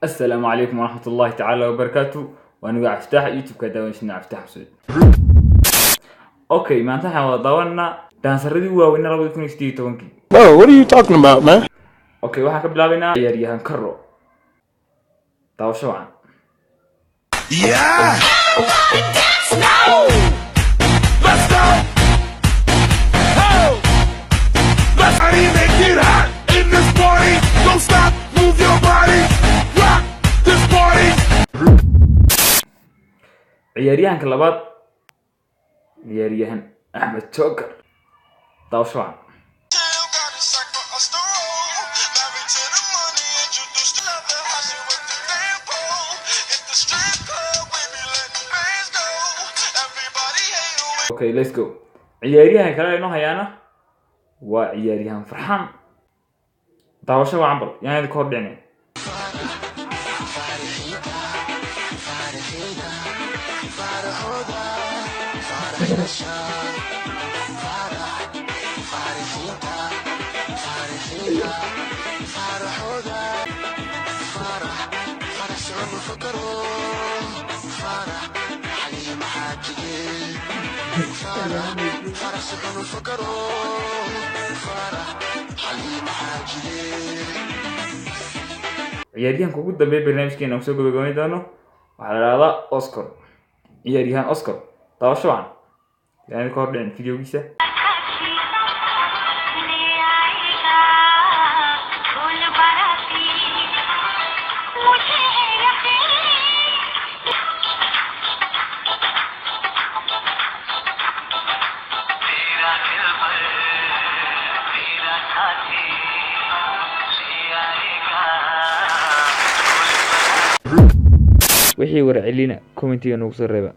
Assalaamu calaykum waraxmat ullaahi tacaala wabarakaatu. Waa anigo Caftaax, YouTube-ka daawanaysiina Caftaax Xuseen. Okay, maanta waxaan wada daawanaa dancer-adii waaweynaa 2018-kii. Bro, what are you talking about, man? Okay, waxaan ka bilaabaynaa ciyaaryahan Karo. Daawasho wacan. Yeah! Let's go! Oh! Let's party, make it hot in this party. Don't stop, move your body. Rock this party. Ciyaaryahanka labaad, ciyaaryahan Axmed Joker. Daawasho wacan. Got a sack for us to roll. Married to the money, introduced to love her, how she work the damn pole. Hit the strip club, we be letting bands go. Everybody hate Okay, let's go. Ciyaaryahan kale inoo hayaana waa ciyaaryahan Farxaan. Daawasho wacan. Bal yaan idinka hor dhicnay. Ciyaaryahanka ugu dambeeya barnaamijkeena aan kusoo gabagabayn doono waxaa la dhahdaa Oscar, ciyaaryahan Oscar. Daawasho wacan, yaan idinka hor dhicin videogiisa. ले आएगा ढोल बाराती, मुझे है यकीन। तेरा दिल तेरा साथी ले आएगा। Wixii warcelina comment-iga noogu soo reeba.